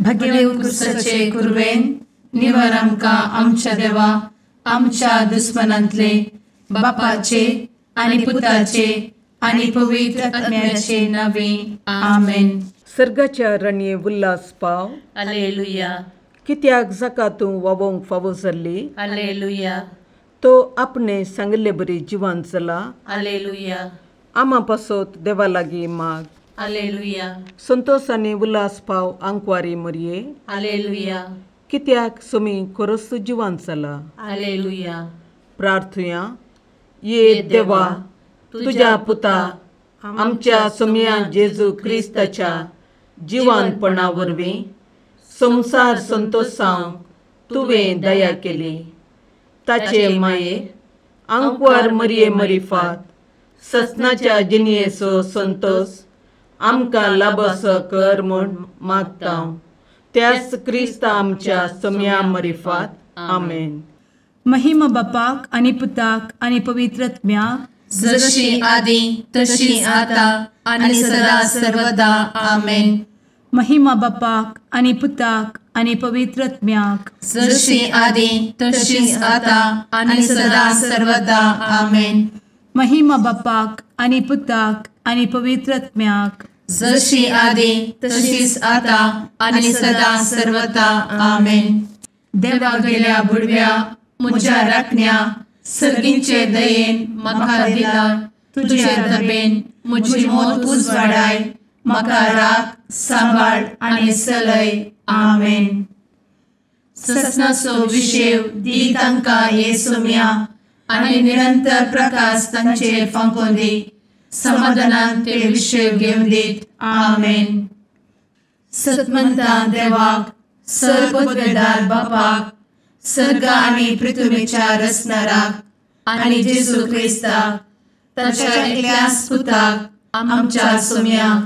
भगेवन क्रिस्ताचे कुरवेन निवार आमकां आमच्या देवा आमच्या दुस्मनांतले बापाचे आनी पुताचे आनी पवित्र आत्म्याचे नावे आमेन. सर्गाच्या रणये उल्हास पाव. हालेलुया. कित्याक जाका तूं वावोंक फावो जाल्ली. हालेलुया. तो आपणे सांगिल्ले बरी जिवान जाला. हालेलुया. आमा पासत देवा लागीं माग. हालेलुया. संतोष आनी उल्हास पाव आंकवारी मरये. हालेलुया. कित्याक सोमी खरोच जिवान जाला. हालेलुया. प्रार्थुया. ये देवा तुज्या पुता आमच्या सोमया जेजू क्रिस्ताच्या जिवानपणा वरवीं संवसार संतोषांक तुवें दया केली. ताचे माये आंकवार मरये मरिफात ससनाच्या जिणयेचो संतोष आमकां लाभसो कर म्हूण मागता त्याच क्रिस्ता आमच्या सोमया मरिफात. आमेन. महिमा बापाक आनी पुताक आनी पवित्र आत्म्याक, जशी आदी तशी आता आनी सदा सर्वदा. आमेन. महिमा बापाक आनी पुताक आनी पवित्र आत्म्याक, जशी आदी तशी आता आनी सदा सर्वदा. आमेन. महिमा बापाक आनी पुताक आनी पवित्र आत्म्याक, जशी आदी तशीच आता आनी सदा सर्वदा. आमेन. देवा गेल्या बुडव्या म्हज्या राखण्या सर्गींचे दयेन म्हाका दिला तुजे दबेन म्हजी मोत उजवाडाय म्हाका राख सांबाळ आनी सलय. आमेन. ससनाचो विशेव दी तांकां हे सोम्या आनी निरंतर प्रकाश तांचेर फांकोवन दी. समाधानान ते विशेव घेवन दीत. आमेन. सतमंता देवाक सर्वपदवेदार बापाक सर्ग आनी पृथ्वीच्या रचणाराक आनी जेजू क्रिस्ताक ताच्या एकल्याच पुताक आमच्या सोम्याक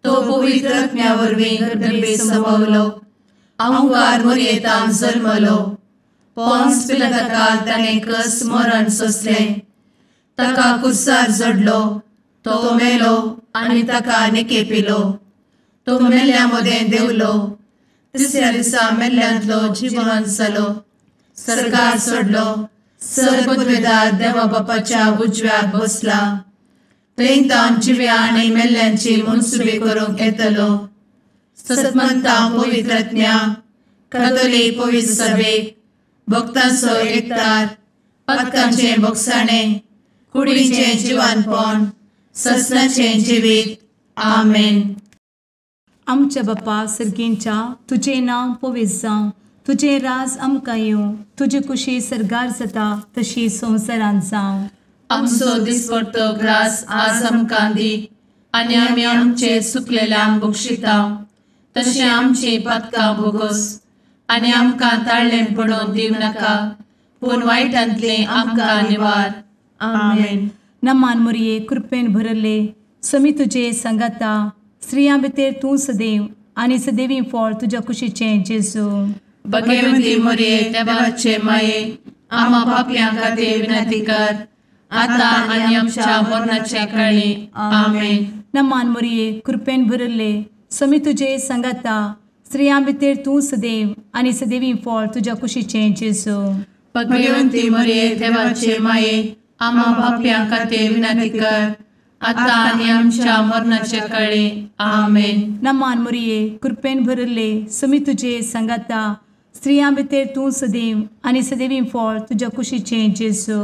तो पवित्र आत्म्या वरवीं गर्भे संभवलो आंकार मोरयेतान जल्मलो पोन्स पिलाताकाल ताणें कस मरण सोंसलें ताका कुर्सार जडलो तो मेलो आनी ताका निकेपिलो तो मेल्ल्या मदें देंवलो तिसऱ्या दिसा मेल्ल्यांतलो जिवन जालो सर्गार सोडलो सर्वपदवेदार देवा बापाच्या उजव्याक बसला थंय तावन जिव्या आनी मेल्ल्यांची मनसुबी करूंक येतलो. सतमंता पवित्र आत्म्या कातोलीक पवित्र सभेक भक्तांचो एकतार पातकांचें भोगसाणें कुडीचें जिवानपण ससनाचें जिवीत. आमेन. आमच्या बापा सर्गींच्या तुजें नांव पवित्र जावं, तुजें राज आमकां येवं, तुजी कुशी सर्गार जाता तशी संवसारांत जावं. आमचो दिसपडतो ग्रास आज आमकां दी आनी आमी आमचे सुकलेल्यांक बक्षिता तशें आमची पातकां भोगोस आनी आमकां ताळ्ळें पडोवन दिवं नाका पूण वायटांतलें आमकां निवार. आमेन. नमान मोरये कृपेन भरले समी तुजे सांगाता स्त्रियां भितर तूं सदैव आनी सदैवी फळ तुज्या कुशीचें जेजू. भगवंती मोरये देवाचे माये आमा पापयां खातीर विनंती कर आता आनी आमच्या मरणाच्या काळी. आमेन. नमान मोरये कृपेन भरले समी तुजे सांगाता स्त्रियां भितर तूं सदैव आनी सदैवी फळ तुज्या कुशीचें जेजू. भगवंती मोरये देवाचे माये आमा पापयां खातीर विनंती कर आता आनी आमच्या मरणाच्या काळी. आमेन. नमान मोरये कृपेन भरले समी तुजे सांगाता स्त्रियां भितर तूं सदैव आनी सदैवी फळ तुज्या कुशीचें जेजू.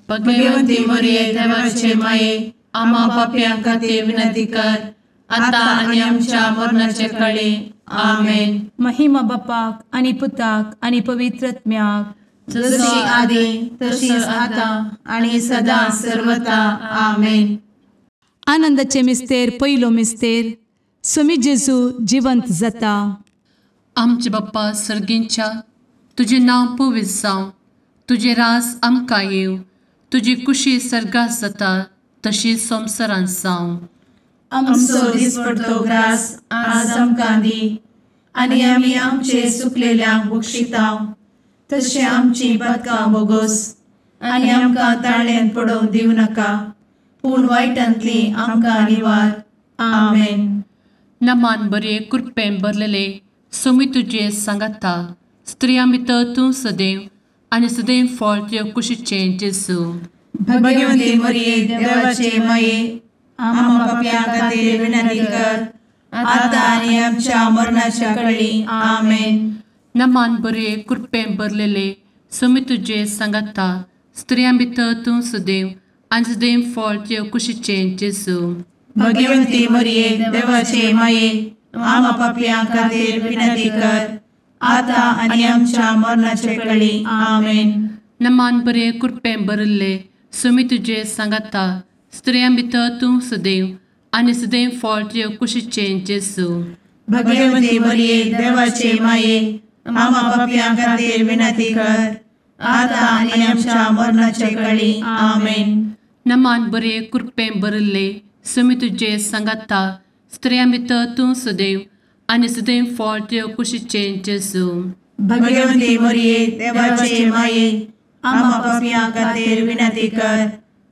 भगवंती मोरये देवाचे माये आमा पापयां खातीर विनंती कर आता आनी आमच्या मरणाच्या काळी. आमेन. महिमा बापाक आनी पुताक आनी पवित्र आत्म्याक, जशी आदी तशीच आता आनी सदा सर्वता. आमेन. आनंदाचे मिस्तेर पयलो मिस्तेर स्वामी जेजू जिवंत जाता. आमचे बाप्पा सर्गींच्या तुजें नांव पवित्र जावं, तुजें राज आमकां येवं, तुजी कुशी सर्गात जाता तशी संवसारांत जावं. आमचो दिसपडतो ग्रास आज आमकां दी आनी आमी आमचे सुकलेल्यांक बक्षिता तशें आमची पातकां भोगोस आनी आमकां ताळ्ळेंत पडोवंक दिवं नाका पूण वायटांतली आमकां निवार. आमेन. नमान बरे कृपेन भरलेले सोमी तुजे सांगाता, स्त्रियां भितर तूं सदैव आनी सदैव फळ तुज्या कुशीचें जेजू। भगवती मरिये देवाचे माये, आम्हा पाप्यां खातीर विनंती कर, आतां आनी आमच्या मरणाच्या कळी। आमेन। नमान बरे कृपेन भरलेले, सोमी तुजे सांगाता, स्त्रियां भितर तूं सदैव आनी सदैव फळ तुज्या कुशीचें जेजू। भगवती मरिये देवाचे माये, आम्हा पाप्यां खातीर विनंती कर, आतां आनी आमच्या मरणाच्या कळी। आमेन। नमान बरे कृपेन भरलेले, सोमी तुजे सांगाता, स्त्रियां भितर तूं सदैव आनी सदैव फळ तुज्या कुशीचें जेजू। भगवती मरिये देवाचे माये, आम्हा पाप्यां खातीर विनंती कर, आतां आनी आमच्या मरणाच्या कळी। आमेन। नमान बरे कृपेन भरलेले, सोमी तुजे सांगाता, स्त्रियां भितर तूं सदैव आनी सदैव फळ तुज्या कुशीचें जेजू। भगवती मरिये देवाचे माये, आम्हा पाप्यां खातीर विनंती कर,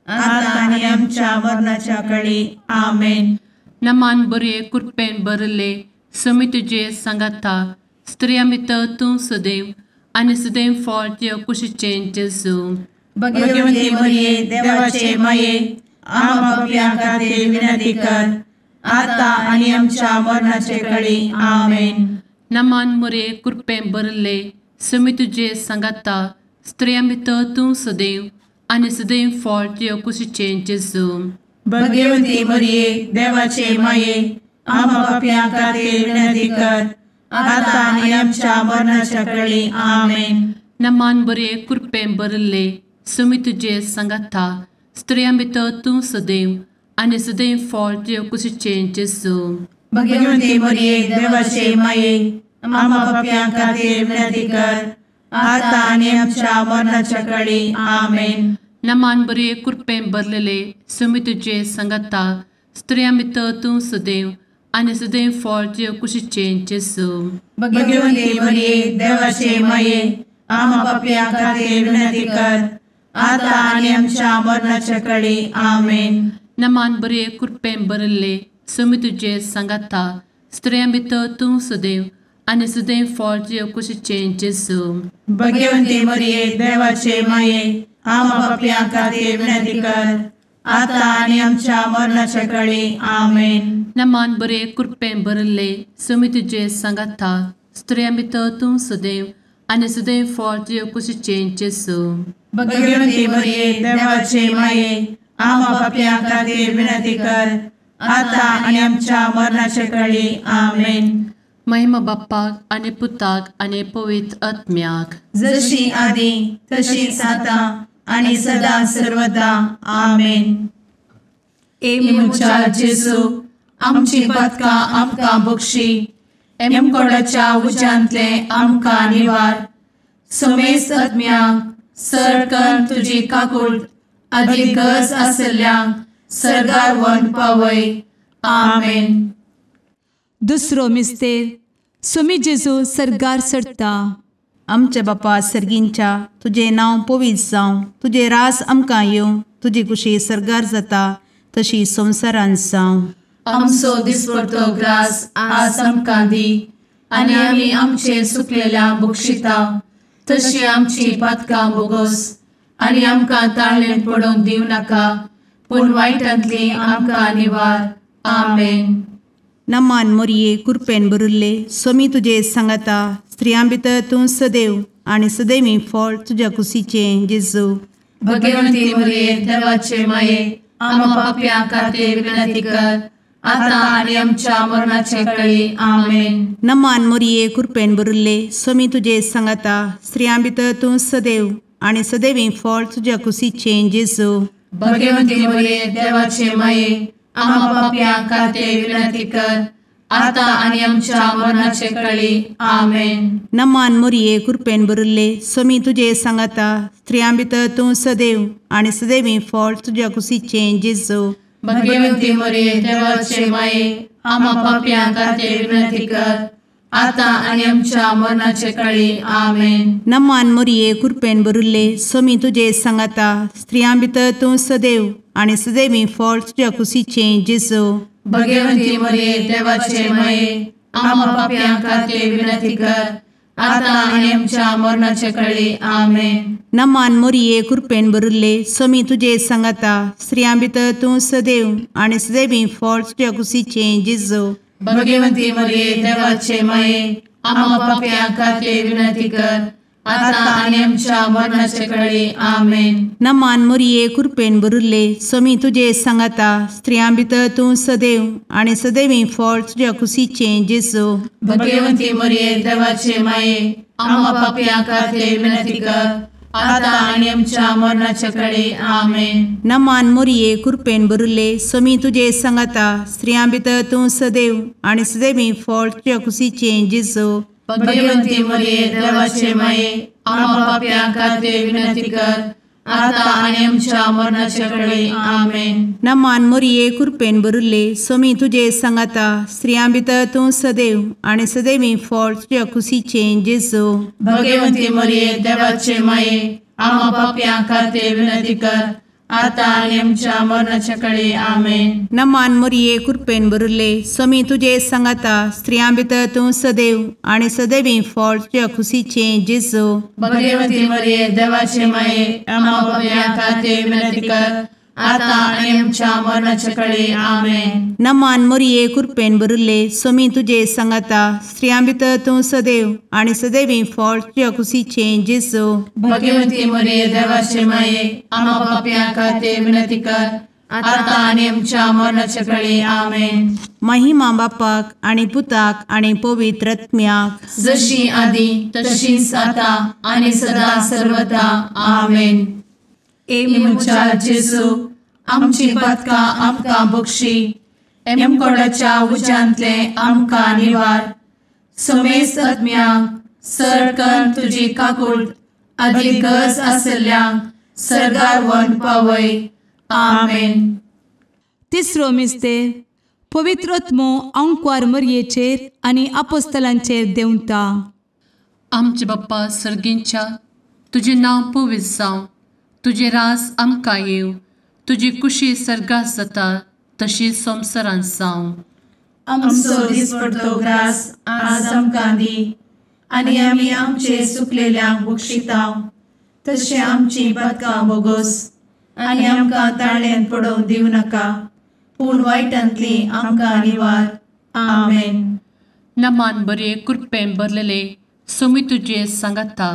आतां आनी आमच्या मरणाच्या कळी। आमेन। नमान बरे कृपेन भरलेले, सोमी तुजे सांगाता, स्त्रियां भितर तूं सदैव आनी सदैव फळ तुज्या कुशीचें जेजू। भगवती मरिये देवाचे माये, आम्हा पाप्यां खातीर विनंती कर, आतां आनी आमच्या मरणाचे कळी। आमेन। नमान मरिये कृपेन भरलेले, सोमी तुजे सांगाता, स्त्रियां भितर तूं सदैव आनी सदैव फळ तुज्या कुशीचें जेजू। भगवती मरिये देवाचे माये, आम्हा पाप्यां खातीर विनंती कर, आतां आनी आमच्या मरणाच्या कळी। आमेन। नमान बरे कृपेन भरलेले, सोमी तुजे सांगाता, स्त्रियां भितर तूं सदैव आनी सदैव फळ तुज्या कुशीचें जेजू। भगवती मरिये देवाचे माये, आम्हा पाप्यां खातीर विनंती कर, आतां आनी आमच्या मरणाच्या कळी। आमेन। नमान बरे कृपेन भरलेले, सोमी तुजे सांगाता, स्त्रियां भितर तूं सदैव आनी सदैव फळ तुज्या कुशीचें जेजू। भगवती मरिये देवाचे माये, आम्हा पाप्यां खातीर विनंती कर, आतां आनी आमच्या मरणाच्या कळी। आमेन। नमान बरे कृपेन भरलेले, सोमी तुजे सांगाता, स्त्रियां भितर तूं सदैव आनी सदैव फळ तुज्या कुशीचें जेजू। भगवती मरिये देवाचे माये, आम्हा पाप्यां खातीर विनंती कर, आतां आनी आमच्या मरणाच्या कळी। आमेन। नमान बरे कृपेन भरलेले, सोमी तुजे सांगाता, स्त्रियां भितर तूं सदैव आनी सदैव फळ तुज्या कुशीचें जेजू। भगवती मरिये देवाचे माये, आम्हा पाप्यां खातीर विनंती कर, आतां आनी आमच्या मरणाच्या कळी। आमेन। महिमा बाप्पाक आनी पुताक आनी पवित्र आत्म्याक, जशी आदी तशीच आतां आनी सदा सर्वदा। आमेन। ए म्हज्या जेजू, आमची पातकां आमकां बक्षी, एमकोडाच्या उज्यांतले आमकां निवार, समेस्त आत्म्यांक सरकन तुजी काकूट आदी गरज आशिल्ल्यांक सर्गार व्हरून पावय। आमेन। दुसरो मिस्तेर, सोमी जेजू सर्गार चडता। आमच्या बापा सर्गींच्या, तुजें नांव पवित्र जावं, तुजें राज आमकां येवं, तुजी कुशी सर्गार जाता तशी संवसारांत जावं। आमचो दिसपडतो ग्रास आज आमकां दी, आनी आमी आमचे सुकलेल्या बक्षिता तशी आमची पातकां बोगोस, आनी आमकां ताळेन पडोवंक दिवं नाका, पूण वायटांतली आमकां निवार। आमेन। नमान मोरये कृपेन भरिल्ले, सोमी तुजे सांगाता, स्त्रियां भितर तूं सदैव आनी सदैवी फळ तुज्या कुशीचें जेजू। भगवंती मोरये देवाचे माये, आम्हा पाप्यां खातीर विनंती कर, आतां आनी आमच्या मरणाचे कळी। आमेन। नमान मोरये कृपेन भरिल्ले, सोमी तुजे सांगाता, स्त्रियां भितर तूं सदैव आनी सदैवी फळ तुज्या कुशीचें जेजू। भगवंती मोरये देवाचे माये, आम्हा पाप्यां खातीर विनंती कर, आतां आनी आमच्या मरणाचे कळी। आमेन। नमान मोरये कृपेन भरिल्ले, सोमी तुजे सांगाता, स्त्रियां भितर तूं सदैव आनी सदैवी फळ तुज्या कुशीचें जेजू। भगवंती मोरये देवाचे माये, आम्हा पाप्यां खातीर विनंती कर, आतां आनी आमच्या मरणाचे कळी। आमेन। नमान मोरये कृपेन भरिल्ले, सोमी तुजे सांगाता, स्त्रियां भितर तूं सदैव आनी सदैवी फळ तुज्या कुशीचें जेजू। भगवंती मोरये देवाचे माये, आमा पापयां खातीर विनंती कर आतां आनी आमच्या मरणाचे कळी. आमेन. नमान मोरये कृपेन भरिल्ले स्वामी तुजे सांगाता, स्त्रियां भितर तूं सदैव आनी सदैवी फळ तुज्या कुशीचें जेजू. भगवंती मरिये देवाचे माये आमा पापयां खातीर विनंती कर आतां आनी आमच्या मरणाचे कळी. आमेन. नमान मोरये कृपेन भरिल्ले स्वामी तुजे सांगाता, स्त्रियां भितर तूं सदैव आनी सदैवी फळ तुज्या कुशीचें जेजू. भगवंती मरिये देवाचे माये आमा पापयां खातीर विनंती कर आतां आनी आमच्या मरणाचे कळी. आमेन. नमान मोरये कृपेन भरिल्ले स्वामी तुजे सांगाता, स्त्रियां भितर तूं सदैव आनी सदैवी फळ तुज्या कुशीचें जेजू. भगवंती मरिये देवाचे माये आमा पापयां खातीर विनंती कर आतां आनी आमच्या मरणाचे कळी. आमेन. नमान मोरये कृपेन भरिल्ले स्वामी तुजे सांगाता, स्त्रियां भितर तूं सदैव आनी सदैवी फळ तुज्या कुशीचें जेजू. भगवंती मरिये देवाचे माये आमा पापयां खातीर विनंती कर आतां आनी आमच्या मरणाचे कळी. आमेन. नमान मोरये कृपेन भरिल्ले स्वामी तुजे सांगाता, स्त्रियां भितर तूं सदैव आनी सदैवी फळ तुज्या कुशीचें जेजू. भगवंती मरिये देवाचे माये आमा पापयां खातीर विनंती कर आतां आनी आमच्या मरणाचे कळी. आमेन. नमान मोरये कृपेन भरिल्ले स्वामी तुजे सांगाता, स्त्रियां भितर तूं सदैव आनी सदैवी फळ तुज्या कुशीचें जेजू. भगवंती मरिये देवाचे माये आमा पापयां खातीर विनंती कर आतां आनी आमच्या मरणाचे कळी. आमेन. महिमा बापाक आनी पुताक आनी पवित्र आत्म्याक, जशी आदी तशीच आतां आनी सदा सर्वदा. आमेन. ए म्हज्या जेजू आमची पातकां आमकां बक्षी, एमकोडाच्या उज्यांतले आमकां निवार, समेस्त आत्म्यांक सरकन तुजी काकूट आदी गरज आसल्ल्यांक सर्गार व्हरून पावय. आमेन. तिसरो मिस्तेर पवित्र आत्मो आंकवार मरयेचेर आनी आपोस्तलांचेर देंवता. आमचे बाप्पा सर्गींच्या, तुजें नांव पवित्र जावं, तुजें राज आमकां येवं, तुजी कुशी सर्गात जाता तशी संवसारांत जावं. आमचो दिसपडतो ग्रास आज आमकां दी आनी आमी आमचे सुकलेल्यांक बक्षितांव तशें आमची पातकां बोगोस आनी आमकां ताळ्यान पडोवंक दिवं नाका, पूण वायटांतली आमकां निवार. आमेन. नमान बरे कृपेन भरलेले स्वामी तुजे सांगाता,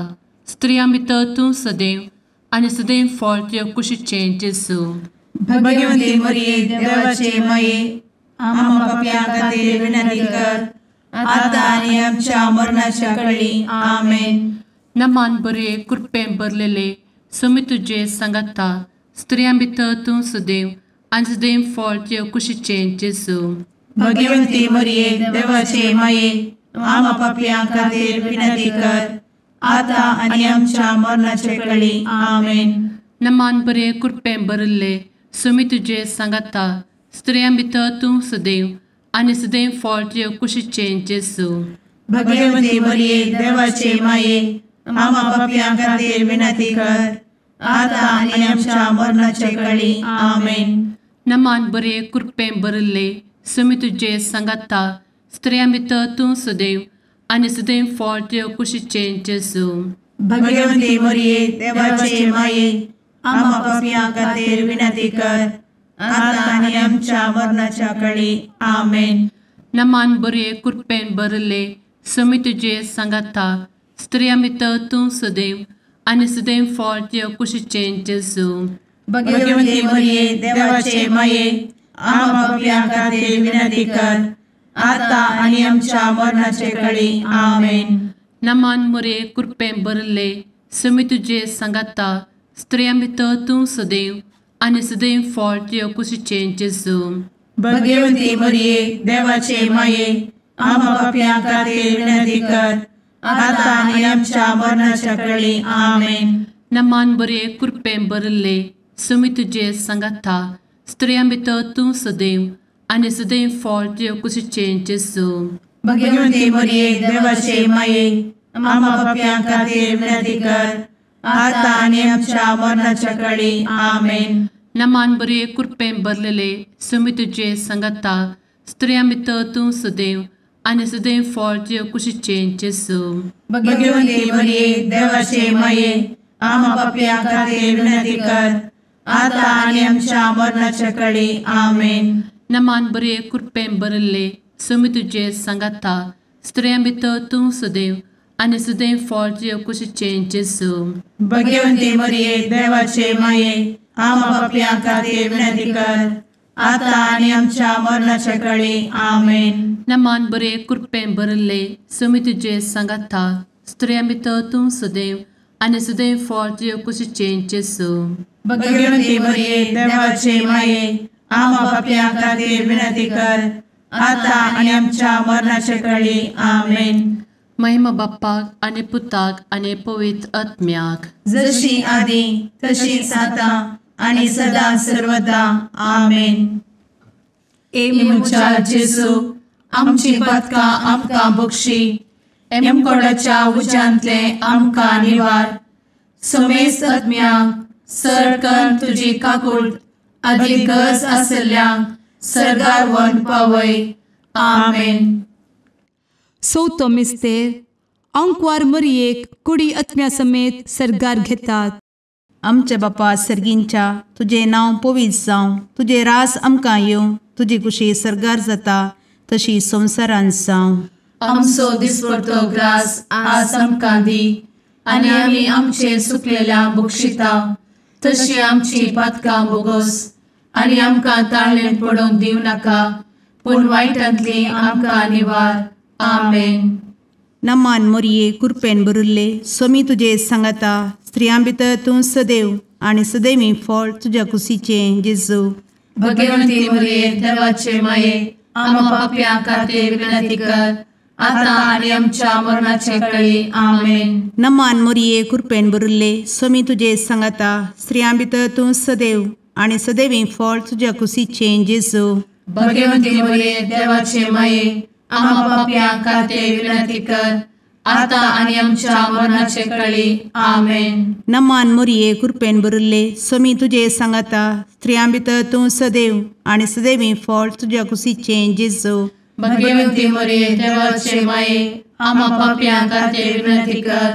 स्त्रियां भितर तूं सदैव आनी सदैव फळ तुज्या कुशीचें जेजू. भगवंती मरिये देवाचे माये आमा पापयां खातीर विनंती कर आतां आनी आमच्या मरणाच्या कळी. आमेन. नमान बरे कृपेन भरलेले स्वामी तुजे सांगाता, स्त्रियां भितर तूं सदैव आनी सदैव फळ तुज्या कुशीचें जेजू. भगवंती मरिये देवाचे माये आमा पापयां खातीर विनंती कर आतां आनी आमच्या मरणाचे कळी. आमेन. नमान बरे कृपेन भरिल्ले स्वामी तुजे सांगाता, स्त्रियां भितर तूं सदैव आनी सदैव फळ तुज्या कुशीचें जेजू. भगवंती मरिये देवाचे माये आमा पापयां खातीर विनंती कर आतां आनी आमच्या मरणाचे कळी. आमेन. नमान बरे कृपेन भरिल्ले स्वामी तुजे सांगाता, स्त्रियां भितर तूं सदैव आनी सदैव फळ तुज्या कुशीचें जेजू. भगवंती मरिये देवाचे माये आमा पापयां खातीर विनंती कर आतां आनी आमच्या मरणाच्या कळी. आमेन. नमान बरे कृपेन भरिल्ले स्वामी तुजे सांगाता, स्त्रियां भितर तूं सदैव आनी सदैव फळ तुज्या कुशीचें जेजू. भगवंती मरिये देवाचे माये आमा पापयां खातीर विनंती कर आतां आनी आमच्या मरणाचे कळी. आमेन. नमान मोरे कृपेन भरिल्ले स्वामी तुजे सांगाता, स्त्रियां भितर तूं सदैव आनी सदैव फळ तुज्या कुशीचें जेजू. भगवंती मरिये देवाचे माये आमा पापयां खातीर विनंती कर आतां आनी आमच्या मरणाच्या कळी. आमेन. नमान बरे कृपेन भरिल्ले स्वामी तुजे सांगाता, स्त्रियां भितर तूं सदैव आनी सदैव फळ तुज्या कुशीचें जेजू. भगवंती मरिये देवाचे माये आमा पापयां खातीर विनंती कर आतां आनी आमच्या मरणाच्या कळी. आमेन. नमान बरे कृपेन भरलेले स्वामी तुजे सांगाता, स्त्रियां भितर तूं सदैव आनी सदैव फळ तुजे कुशीचें जेजू. भगवंती मरिये देवाचे माये, आमा पापयां खातीर विनंती कर, आतां आनी आमच्या मरणाच्या कळी. आमेन. नमान बरे कृपेन भरिल्ले, स्वामी तुजे सांगाता, स्त्रियां भितर तूं सदैव आनी सदैव फळ तुजे कुशीचें जेजू. भगवंती मरिये देवाचे माये, आमा पापयां खातीर विनंती कर, आतां आनी आमच्या मरणाच्या कळी. आमेन. नमान बरे कृपेन भरिल्ले, स्वामी तुजे सांगाता, स्त्रियां भितर तूं सदैव आनी सदैव फळ तुजे कुशीचें जेजू. भगवंती मरिये देवाचे माये, आमा पापयां खातीर विनंती कर, आतां आनी आमच्या मरणाच्या कळी. आमेन. महिमा बाप्पाक आनी पुताक आनी पवित्र आत्म्याक, जशी आदी तशीच आतां आनी सदा सर्वदा. आमेन. ए म्हज्या जेजू, आमची पातकां आमकां बक्षी, एमकोडाच्या उज्यांतले आमकां निवार, समेस्त आत्म्यांक सरकन तुजी काकूट आदी गरज आसल्ल्यांक सर्गार व्हरून पावय. आमेन. चवथो मिस्तेर, आंकवार मरियेक कुडी आत्म्या समेत सर्गार घेतात. आमच्या बापा सर्गींच्या, तुजें नांव पवित्र जावं, तुजें राज आमकां येवं, तुजी कुशी सर्गार जाता तशी संवसारांत जावं. आमचो दिसपडतो ग्रास आज आमकां दी, आनी आमी आमचे सुकलेल्या बक्षिता तशी आमची पातकां बोगोस, आनी आमकां ताळेन पडोवंक दिवं नाका, पूण वायटांतली आमकां निवार. आमेन. नमान मोरये कृपेन भरिल्ले, स्वामी तुजे सांगाता, स्त्रियां भितर तूं सदैव आनी सदैवी फळ तुज्या कुशीचें जेजू. भगवंती मरिये देवाचे माये, आमा पापयां खातीर विनंती कर, आतां आनी आमच्या मरणाचे कळी. आमेन. नमान मोरये कृपेन भरिल्ले, स्वामी तुजे सांगाता, स्त्रियां भितर तूं सदैव आनी सदैवी फळ तुज्या कुशीचें जेजू. भगवंती मरिये देवाचे माये, आमा पापयां खातीर विनंती कर, आतां आनी आमच्या मरणाचे कळी. आमेन. नमान मोरये कृपेन भरिल्ले, स्वामी तुजे सांगाता, स्त्रियां भितर तूं सदैव आनी सदैवी फळ तुज्या कुशीचें जेजू. भगवंती मरिये देवाचे माये, आमा पापयां खातीर विनंती कर,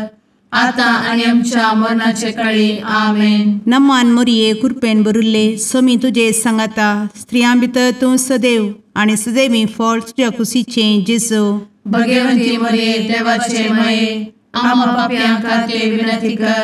आतां आनी आमच्या मरणाचे कळी. आमेन. नमान मोरये कृपेन भरिल्ले, स्वामी तुजे सांगाता, स्त्रियां भितर तूं सदैव आनी सदैवी फळ तुज्या कुशीचें जेजू. भगवंती मरिये देवाचे माये, आमा पापयां खातीर विनंती कर,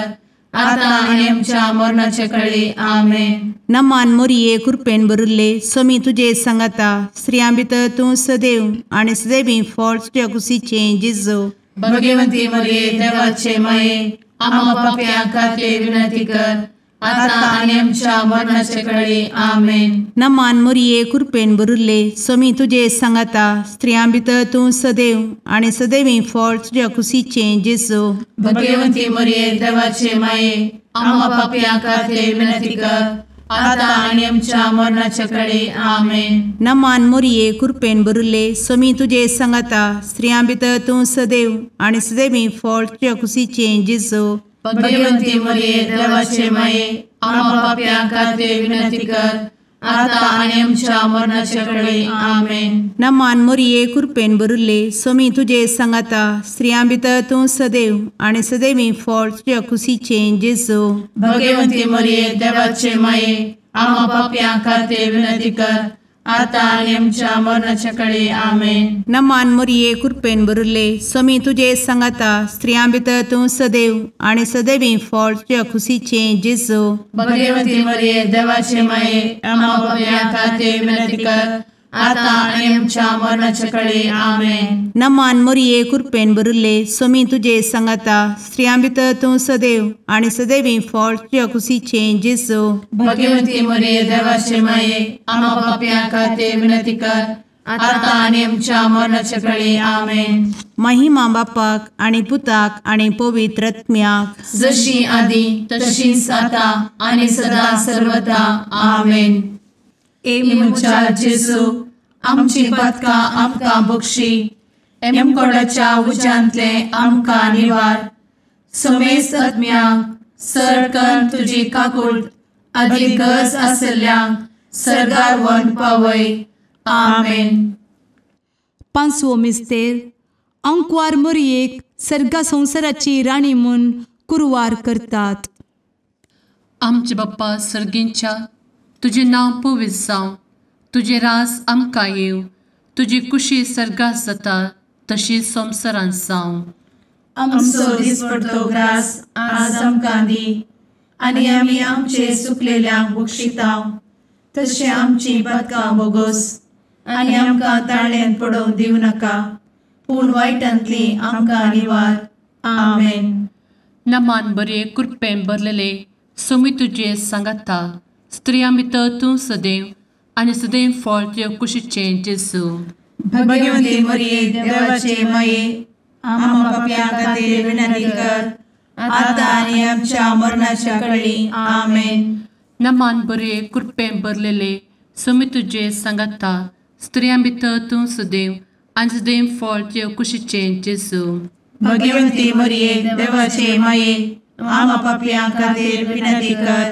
आतां आनी आमच्या मरणाचे कळी. आमेन. नमान मोरये कृपेन भरिल्ले, स्वामी तुजे सांगाता, स्त्रियां भितर तूं सदैव आनी सदैवी फळ तुज्या कुशीचें जेजू. भगवंती मरिये देवाचे माये, आमा पापयां खातीर विनंती कर, आतां आनी आमच्या मरणाचे कळी. आमेन. नमान मोरये कृपेन भरिल्ले, स्वामी तुजे सांगाता, स्त्रियां भितर तूं सदैव आनी सदैवी फळ तुज्या कुशीचें जेजू. भगवंती मरिये देवाचे माये, आमा पापयां खातीर विनंती कर, आतां आनी आमच्या मरणाचे कळी. आमेन. नमान मोरये कृपेन भरिल्ले, स्वामी तुजे सांगाता, स्त्रियां भितर तूं सदैव आनी सदैवी फळ तुज्या कुशीचें जेजू. भगवंती मरिये देवाचे माये, आमा पापयां खातीर विनंती कर, आतां आनी आमच्या मरणाचे कळी. आमेन. नमान मोरये कृपेन भरिल्ले, स्वामी तुजे सांगाता, स्त्रियां भितर तूं सदैव आनी सदैवी फळ तुज्या कुशीचें जेजू. भगवंती मरिये देवाचे माये, आमा पापयां खातीर विनंती कर, आतां आनी आमच्या मरणाचे कळी. आमेन. नमान मोरये कृपेन भरिल्ले, स्वामी तुजे सांगाता, स्त्रियां भितर तूं सदैव आनी सदैवी फळ तुज्या कुशीचें जेजू. भगवंती मरिये देवाचे माये, आमा पापयां खातीर विनंती कर, आतां आनी आमच्या मरणाचे कळी. आमेन. नमान मोरये कृपेन भरिल्ले, स्वामी तुजे सांगाता, स्त्रियां भितर तूं सदैव आनी सदैवी फळ तुज्या कुशीचें जेजू. भगवंती मरिये देवाचे माये, आमा पापयां खातीर विनंती कर, आतां आनी आमच्या मरणाचे कळी. आमेन. महिमा बापाक आनी पुताक आनी पवित्र आत्म्याक, जशी आदी तशीच आतां आनी सदा सर्वदा. आमेन. ए म्हज्या जेजू, आमची पातकां आमकां बक्षी, एमकोडाच्या उज्यांतले आमकां निवार, समेस्त आत्म्यांक सरकन तुजी काकूट आदी गरज आसल्ल्यांक सर्गार व्हरून पावय. आमेन. पांचवो मिस्तेर आंकवार मोरयेक सर्गा संवसाराची राणी म्हूण कुरवार करतात. आमचे बाप्पा सर्गींच्या, तुजें नांव पवित्र जावं, तुजें राज आमकां येवं, तुजी कुशी सर्गात जाता तशी संवसारांत जावं. आमचो दिसपडतो ग्रास आज आमकां दी आनी आमी आमचे सुकलेल्यांक बक्षिता तशें आमची पातकां बोगोस आनी आमकां ताळ्यांत पडोवंक दिवं नाका, पूण वायटांतली आमकां निवार. आमेन. नमान बरे कृपेन भरलेले सोमी तुजे सांगाता, स्त्रियां भितर तूं सदैव आनी सदैव फळ तुजे कुशीचें जेजू. भगवती मरिये देवाचे माये, आम्हा पाप्यां खातीर विनंती कर आतां आनी आमच्या मरणाच्या कळी. आमेन. नमान बरे कृपेन भरलेले सोमी तुजे सांगाता, स्त्रियां भितर तूं सदैव आनी सदैव फळ तुजे कुशीचें जेजू. भगवती मरिये देवाचे माये, आम्हा पाप्यां खातीर विनंती कर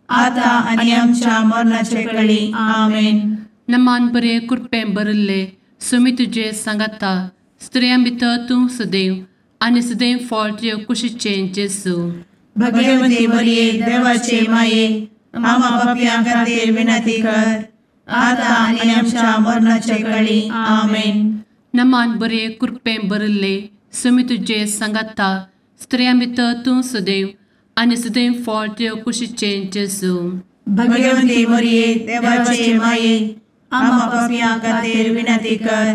आतां आनी आमच्या मरणाच्या कळी. आमेन. नमान बरे कृपेन भरिल्ले सोमी तुजे सांगाता, स्त्रियां भितर तूं सदैव आनी सदैव फळ तुजे कुशीचें जेजू. भगवती मरिये देवाचे माये, आम्हा पाप्यां खातीर विनंती कर आतां आनी आमच्या मरणाच्या कळी. आमेन. नमान बरे कृपेन भरिल्ले सोमी तुजे सांगाता, स्त्रियां भितर तूं सदैव आनी सदैव फळ तुजे कुशीचें जेजू. भगवती मरिये देवाचे माये, आम्हा पाप्यां खातीर विनंती कर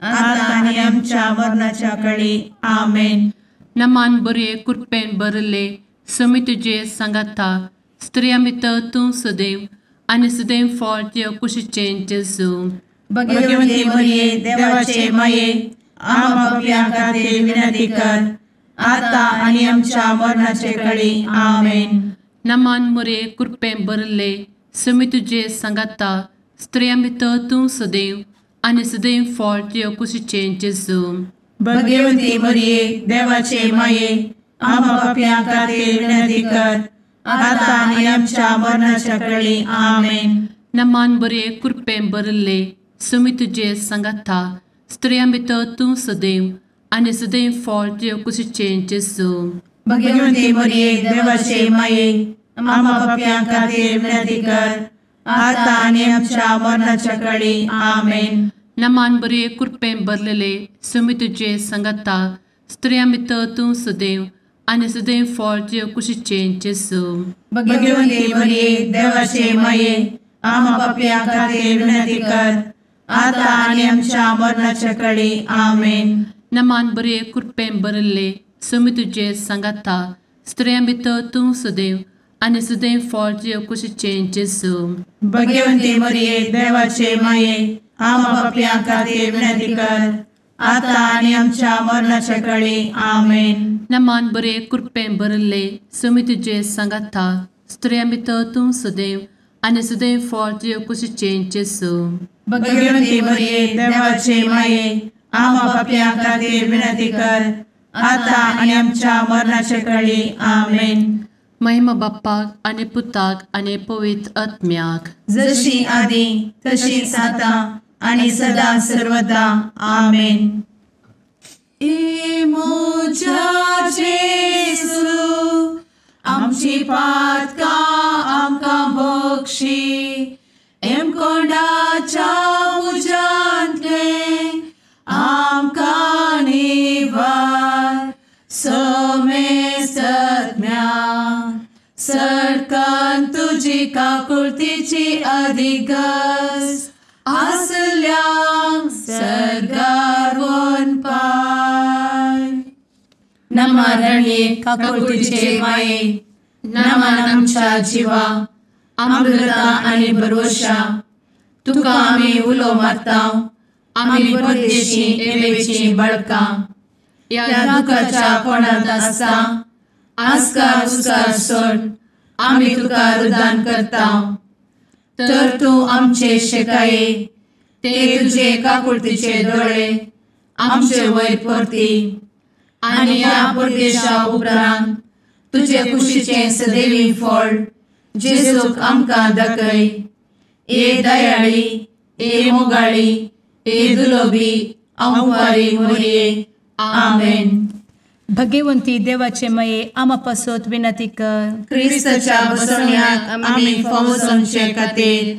आतां आनी आमच्या मरणाच्या कळी. आमेन. नमान बरे कृपेन भरिल्ले सोमी तुजे सांगाता, स्त्रियां भितर तूं सदैव आनी सदैव फळ तुजे कुशीचें जेजू. भगवती मरिये देवाचे माये, आम्हा पाप्यां खातीर विनंती कर आतां आनी आमच्या मरणाचे कळी. आमेन. नमान मरिये कृपेन भरिल्ले सोमी तुजे सांगाता, स्त्रियां भितर तूं सदैव आनी सदैव फळ तुजे कुशीचें जेजू. भगवती मरिये देवाचे माये, आम्हा पाप्यां खातीर विनंती कर आतां आनी आमच्या मरणाच्या कळी. आमेन. नमान बरे कृपेन भरिल्ले सोमी तुजे सांगाता, स्त्रियां भितर तूं सदैव आनी सदैव फळ तुजे कुशीचें जेजू. भगवती मरिये देवाचे माये, आम्हा पाप्यां खातीर विनंती कर आतां आनी आमच्या मरणाच्या कळी. आमेन. नमान बरे कृपेन भरलेले सोमी तुजे सांगाता, स्त्रियां भितर तूं सदैव आनी सदैव फळ तुजे कुशीचें जेजू. भगवती मरिये देवाचे माये, आम्हा पाप्यां खातीर विनंती कर आतां आनी आमच्या मरणाच्या कळी. आमेन. नमान बरे कृपेन भरिल्ले सोमी तुजे सांगाता, स्त्रियां भितर तूं सदैव आनी सदैव फळ तुजे कुशीचें जेजू. भगवती मरिये देवाचे माये, आम्हा पाप्यां खातीर विनंती कर आतां आनी आमच्या मरणाच्या कळी. आमेन. नमान बरे कृपेन भरिल्ले सोमी तुजे सांगाता, स्त्रियां भितर तूं सदैव आनी सदैव फळ तुजे कुशीचें जेजू. भगवती मरिये देवाचे माये, आम्हा पाप्यां खातीर विनंती कर आतां आनी आमच्या मरणाच्या कळी. आमेन. महिमा बाप्पाक आनी पुताक आनी पवित्र आत्म्याक, जशी आदी तशीच आतां आनी सदा सर्वदा. आमेन. ए म्हज्या जेजू, आमची पातकां आमकां बक्षी, एमकोंडाच्या उज्यांतलें आमकां निवार, समेस्तज्ञा सरकान तुजी काकुळतीची अधिगस आसल्यांक सर्गार वनपाय. नमान रणये काकुळतीचे माये, नमान आमच्या जिवा, अमृता आनी भरवशा, तुका आमी उलो मारता, आमी परदेशी एवेची बळकां, ह्या दुखाच्या कोणांत आसता आस्कार उस्कार सोड आमी तुका रुदान करता, तर तूं आमचे शेकाये ते तुजे काकुळतीचे दोळे आमचे वयर परती आनी ह्या परदेशा उपरांत तुजे कुशीचें सदैवी फळ जेजूक आमकां दाखय. ए दयाळी, ए मोगाळी, ए दुलोबी आंवकारी मोरये. आमेन. भगवंती देवाचे मये आमा पासत विनंती कर. क्रिस्ताच्या बसवण्याक आमी फावो जावचे खातीर.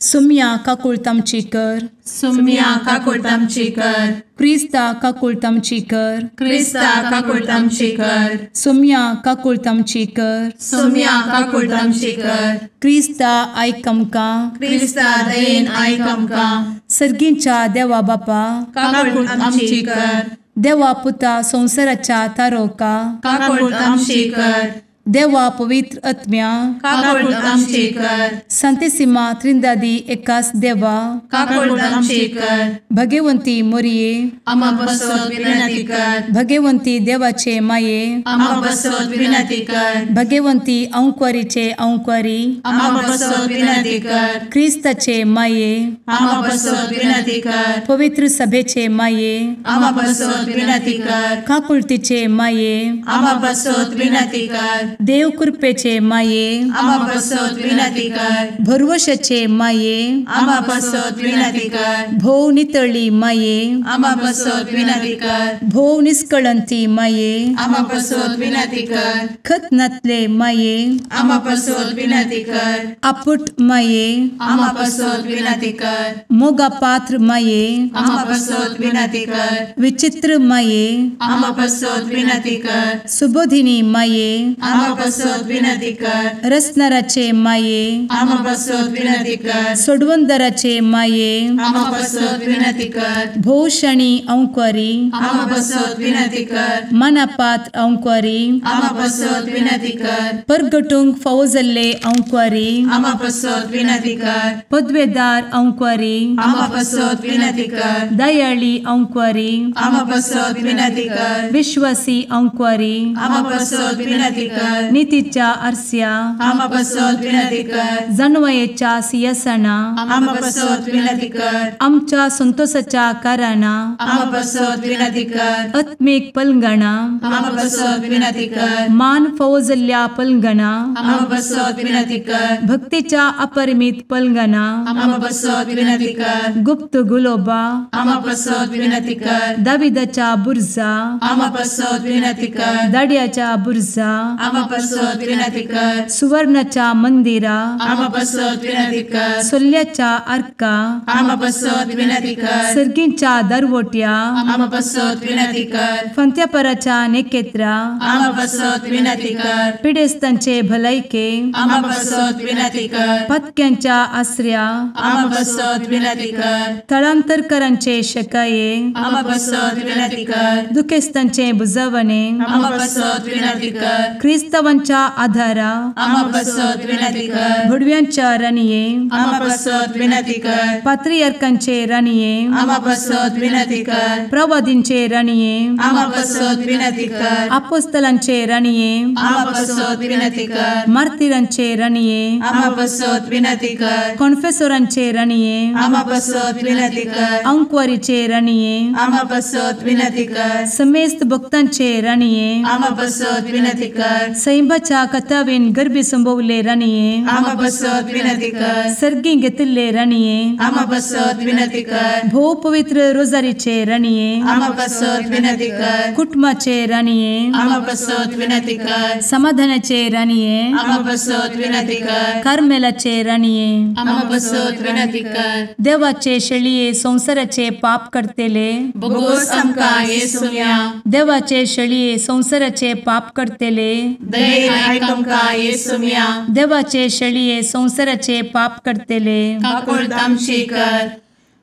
सुम्या काकुळट आमची कर. सुम्या काकुळट आमची कर. क्रिस्ता काकुळट आमची कर. क्रिस्ता काकुळट आमची कर. सुम्या काकुळट आमची कर. सुम्या काकुळट आमची कर. क्रिस्ता आयक आमकां. क्रिस्ता दयेन आयक आमकां. सर्गींच्या देवा बापा काकुळट आमची कर. देवा पुता संवसाराच्या तारोका काकुळट आमची कर. देवा पवित्र आत्म्या काकुळट आमची कर. संतेसिमा त्रिंदादी एकास देवा काकुळट आमची कर. भगवंती मोरये आमा पासत विनंती कर. भगवंती देवाचे माये आमा पासत विनंती कर. भगवंती अंकुरीचे अंकुरी आमा पासत विनंती कर. क्रिस्ताचे माये आमा पासत विनंती कर. पवित्र सभेचे माये आमा पासत विनंती कर. काकुळतीचे माये आमा पासत विनंती कर. देव कृपेचे माये आमा पासत विनंती कर. भरवशाचे माये आमा पासत विनंती कर. भोव नितळी माये आमा पासत विनंती कर. भोव निष्कळंती माये आमा पासत विनंती कर. खत नातले माये आमा पासत विनंती कर. आपुट माये आमा पासत विनंती कर. मोगा पात्र माये आमा पासत विनंती कर. विचित्र माये आमा पासत विनंती कर. सुबोधिनी माये आमा पासत विनंती कर. रसनाराचे माये आमा पासत विनंती कर. सोडवंदराचे माये आमा पासत विनंती कर. भोवशणी अंकुरी आमा पासत विनंती कर. मनापात्र अंकुरी आमा पासत विनंती कर. परगटूंक फावो जाल्ले अंकुरी आमा पासत विनंती कर. पदवेदार अंकुरी आमा पासत विनंती कर. दयाळी अंकुरी आमा पासत विनंती कर. विश्वासी अंकुरी आमा पासत विनंती कर. नितीच्या आरस्या आमा पासत विनंती कर. जानवयेच्या सिंहासना आमा पासत विनंती कर. आमच्या संतोषाच्या कारणा आमा पासत विनंती कर. आत्मीक पलंगणा आमा पासत विनंती कर. मान फावो जाल्ल्या पलंगणा आमा पासत विनंती कर. भक्तीच्या अपरिमित पलंगणा आमा पासत विनंती कर. गुप्त गुलोबा आमा पासत विनंती कर. दाविदाच्या बुर्जा आमा पासत विनंती कर. दाड्याच्या बुर्जा आमा पासत विनंती कर. सुवर्णाच्या मंदिरा आमा पासत विनंती कर. सोल्ल्याच्या आर्का आमा पासत विनंती कर. सर्गींच्या दरवट्या आमा पासत विनंती कर. फंत्यापराच्या नेकेत्रा आमा पासत विनंती कर. पिडेस्तांचे भलायके आमा पासत विनंती कर. पत्क्यांच्या आसऱ्या आमा पासत विनंती कर. थळांतरकरांचे शकाये आमा पासत विनंती कर. दुखेस्तांचे बुजवणे आमा पासत विनंती कर. क्रिस्तावांच्या आधारा आमा पासत विनंती कर. भुडव्यांच्या राणये आमा पासत विनंती कर. पात्रियार्कांचे राणये आमा पासत विनंती कर. प्रवादींचे राणये आमा पासत विनंती कर. आपोस्तलांचे राणये आमा पासत विनंती कर. मार्तिरांचे राणये आमा पासत विनंती कर. कॉन्फेसोरांचे राणये आमा पासत विनंती कर. अंकुवारीचे राणये आमा पासत विनंती कर. समेस्त भक्तांचे राणये आमा पासत विनंती कर. सैंबाच्या कथावेन गर्भी संभवले राणये आमा पासत विनंती कर. सर्गी घेतिल्ले राणये आमा पासत विनंती कर. भोव पवित्र रोजारीचे राणये आमा पासत विनंती कर. कुटुंबाचे राणये आमा पासत विनंती कर. समाधानाचे राणये आमा पासत विनंती कर. कार्मेलाचे राणये आमा पासत विनंती कर. देवाचे शेळये संवसाराचे पाप करतेले बोगोस आमकां येसुम्या देवाचे शेळये संवसाराचे पाप करतेले दयेन आयक आमकां येसुम्या देवाचे शेळये संवसाराचे पाप करतेले काकुळट आमची कर.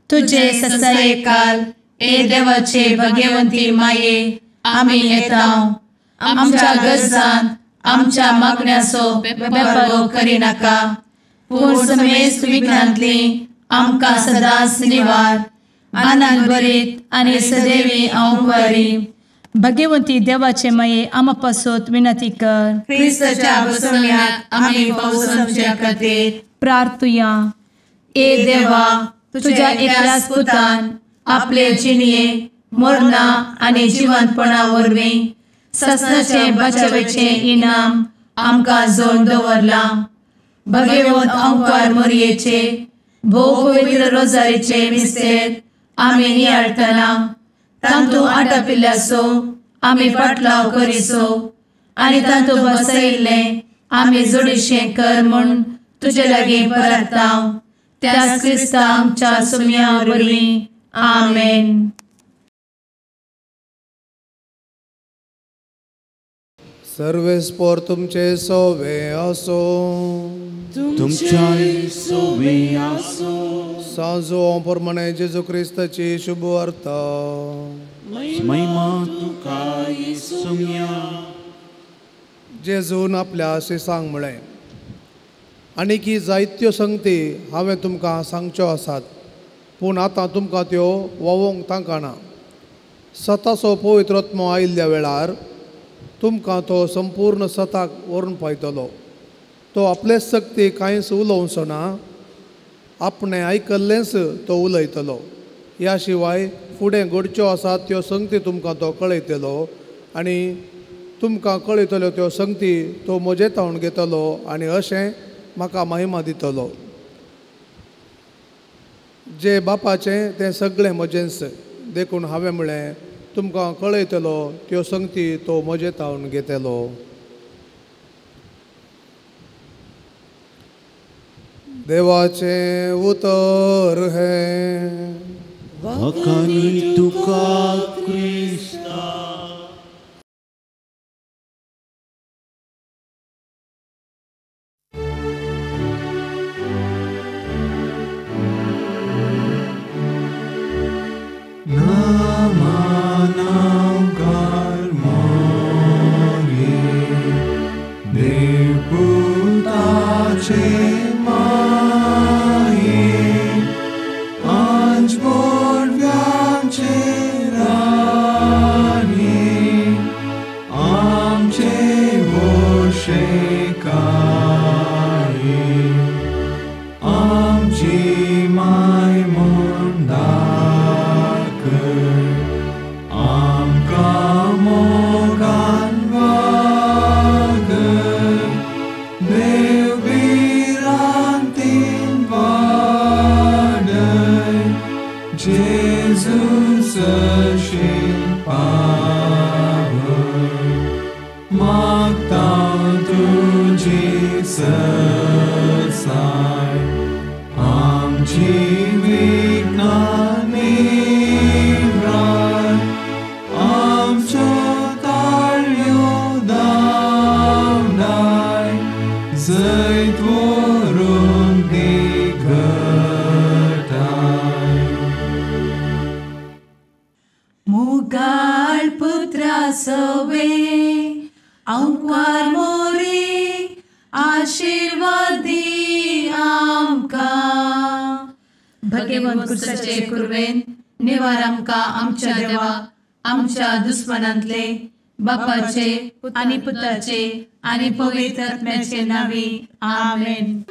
तुझे ससायेकाल ए देवाचे भगवंती माये आमी येता आमच्या गरजान आमच्या मागण्याचो बेपारो करिनाका पूण समेस्त विघ्नांतली आमकां सदांच निवार आनंद भरीत आनी सदैवी अंकुरी. भगवंती देवाचे माये आमा पासत विनंती कर. क्रिस्ताच्या बसवण्याक आमी फावो जावचे खातीर प्रार्थुया. ए देवा तुझ्या एकल्याच पुतान आपले जिणये मरणा आनी जिवंतपणा वरवीं ससनाचें बचावेचें इनाम आमकां जोडून दवरलां. भगवंत अंकार मोरयेचे भोव पवित्र रोजारीचे मिस्तेर आमी नियाळटना तांतू आटापिल्ल्याचो आमी पाटलाव करिसो आनी तांतू बसयिल्लें आमी जोडीशें कर म्हूण तुजे लागीं परता त्याच क्रिस्ता आमच्या सुम्या वरवीं. आमेन. सर्वेस्पोर तुमचे सोवे आसो. तुमच्याय सोवे आसो. सांजो प्रमाणे जेजू क्रिस्ताची शुभ वार्ता. महिमा तुका येसुम्या. जेजून आपल्या शिसांक म्हळें, आनीक ही जायत्यो संगती हांवें तुमकां सांगच्यो आसात, पूण आतां तुमकां त्यो व्होवोंक तांकां ना. सताचो पवित्र आत्मो आयिल्ल्या वेळार तुमकां तो संपूर्ण सताक व्हरून पायतलो. तो आपलेच शक्ती कांयच उलोवचो ना, आपणें आयकल्लेंच तो उलयतलो. ह्या शिवाय फुडें घडच्यो आसात त्यो संगती तुमकां तो कळयतलो आनी तुमकां कळयतल्यो त्यो संगती तो म्हजे तावन घेतलो आनी अशें म्हाका महिमा दितलो. जे बापाचें तें सगळें म्हजेंच, देखून हांवें म्हळें तुमकां कळयतलो त्यो संगती तो म्हजे तावन घेतलो. देवाचें उतर हें. वाखाणी तुका क्रिस्ता. दुस्मनांतले बापाचे आनी पुताचे आनी पवित्र आत्म्याचे नांवी. आमेन.